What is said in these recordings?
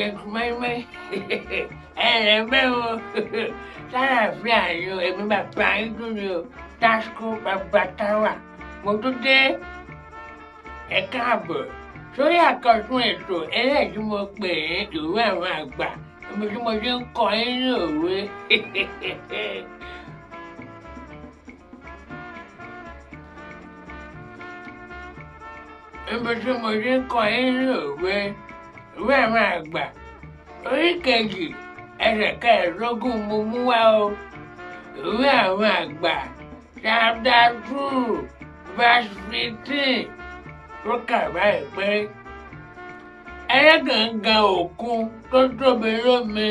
Jẹ mọ́ínmọ́ín. Ẹ ǹlẹ́ bẹ́ẹ̀ o. Sálàáfíà ni o, èmi bàbá yín tún ni o, Tasco Bàbá Táwà. Mo tún dé. Ẹ káàbọ̀ sórí àkọ́tún ètò eléyìí tí mo pè ní ìwé àwọn àgbà, ibi tí mo ti ń kọ́ yín ní òwe. Ibi tí mo ti ń kọ́ yín ní òwe, ìwé àwọn àgbà orí kejì ẹsẹ̀ kẹẹ̀ẹ́dógún mo mú wá o. Ìwé àwọn àgbà chapter 2 verse 15 tó kà báyìí pé ẹlẹ́gàngan òkun tó tóbi lómi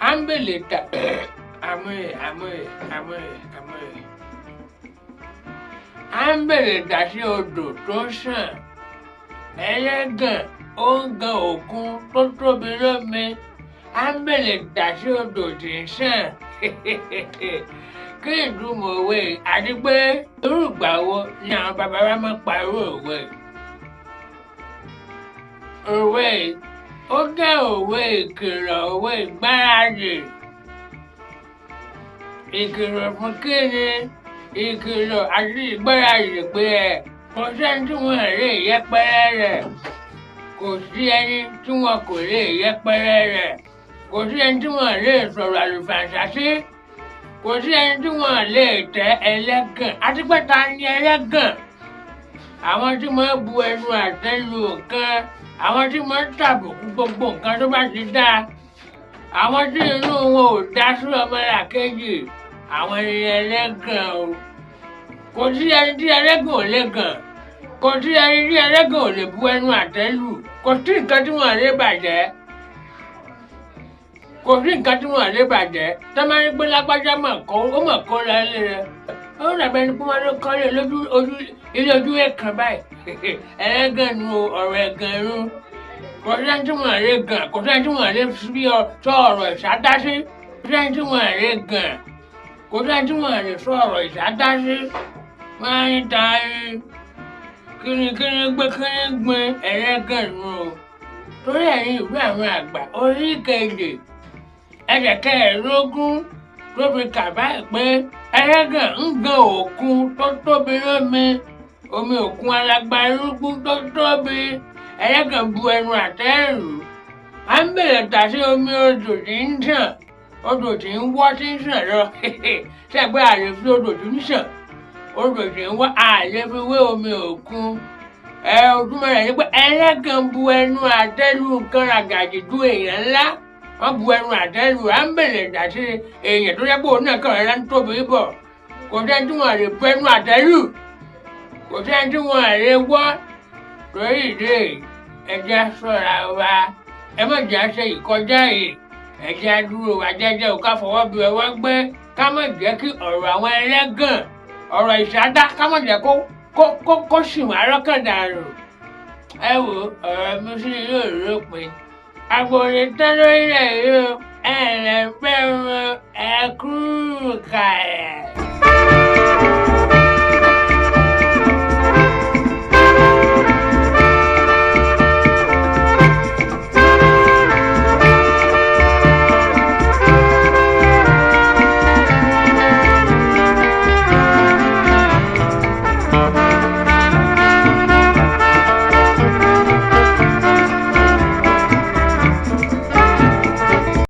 ámbìlì tà àmúyẹ àmúyẹ àmúyẹ àmúyẹ ámbìlì tà sí odò tó sàn. Ẹlẹ́gàn ó ń gan òkun tó tóbi lómi ámbìlì tà sí odò tí ń sàn. Kí ìtumọ̀ òwe àti pé irú ìgbà wo ni àwọn bàbá wa máa ń pa irú òwe? Òwe ó jẹ́ òwe ìkìlọ̀, òwe ìgbáradì. Ìkìlọ̀ fún kíni? Ìkìlọ̀ àti ìgbáradì pé ẹ kò sẹ́ni tí wọ́n lè yẹpẹrẹ rẹ̀. Kò sí ẹni tí wọn kò lè yẹpẹrẹ rẹ̀. Kò sí ẹni tí wọ́n lè sọ̀rọ̀ àlùfàǹsá sí. Kò sí ẹni tí wọ́n lè tẹ ẹlẹ́gàn. Àti pé ta ni ẹlẹ́gàn? Àwọn tí wọ́n bu ẹnu àtẹ́ lu nǹkan, àwọn tí wọ́n tàbùkù gbogbo nǹkan tó bá ti dáa, àwọn tí inú wọn ò dá sí ọmọlàkejì, àwọn ni ẹlẹ́gàn o. Kò sí ẹni tí ẹlẹ́gàn ò lè gàn. Kò sí ẹni tí ẹlẹ́gàn ò lè bu ẹnu àtẹ́ lù. Kò sí nǹkan tí wọ́n lè bàjẹ́. Kò sí nǹkan tí wọ́n lè bàjẹ́. Tọ́ máa ń gbé lágbájá mọ̀ kó, ó mọ̀ kó lọ ilé rẹ̀. Ó dàbí ẹni pé wọ́n ló kọ́lé lójú ojú ilé ojú ẹ̀kan báyìí. Ẹlẹ́gàn nu ọ̀rọ̀ ẹ̀gàn nu. Kò sí ẹni tí wọ́n lè gàn. Kò sí ẹni tí wọ́n lè fi sọ ọ̀rọ̀ ìṣáájá sí. Kò sí ẹni tí wọ́n lè gàn. Kò sí ẹni tí wọ́n lè sọ ọ̀rọ̀ ìṣáájá sí. Wọ́n á ní ta ni kíni kíni gbé kíni gbin ẹlẹ́gàn nu o. Torí ẹ̀yin ìwé àwọn àgbà orí kejì ẹsẹ̀ kẹẹ̀ẹ́dógún tó fi kà báyìí pé ẹlẹ́gàn ń gan òkun tó tóbi lómi, omi òkun alágbálúgbú tó tóbi, ẹlẹ́gàn bu ẹnu àtẹ́ lù. À ń bèrè tà sí omi odò tí ń sàn, odò tí ń wọ́ tí ń sàn lọ. Ṣé ẹ pé a lè fi odò tí ń sàn, odò tí ń wọ́, a lè fi wé omi òkun. Ẹ ojúmọ́ rẹ̀ ni pé ẹlẹ́gàn bu ẹnu àtẹ́ lù nǹkan ràgàdì ju èèyàn ńlá. Wọ́n bu ẹnu àtẹ́ lù, à ń bèrè tà sí èèyàn tó jẹ́ pé òun náà kàn rẹ̀ ń tóbi bọ̀. Kò sẹ́ni tí wọ́n lè bu ẹnu àtẹ́ lù. Kò sẹ́ni tí wọ́n lè wọ́. Torí ìdí èyí, ẹ jẹ́ á ṣọ́ra wa. Ẹ má jẹ́ á ṣe ìkọjá yìí. Ẹ jẹ́ á dúró wa jẹ́jẹ́ o, ká fọwọ́ bí ọwọ́ gbé. Ká má jẹ́ kí ọ̀rọ̀ àwọn ẹlẹ́gàn, ọ̀rọ̀ ìṣáájá, ká má jẹ́ kó sì wá lọ́kàn dànù. Ẹ wo ọ̀rọ̀ mi sí yóò lópin. Àgbòrè tán lórílẹ̀ yìí o, ẹ ǹlẹ́ bẹ́ẹ̀ o, ẹ kú ìkàlẹ̀.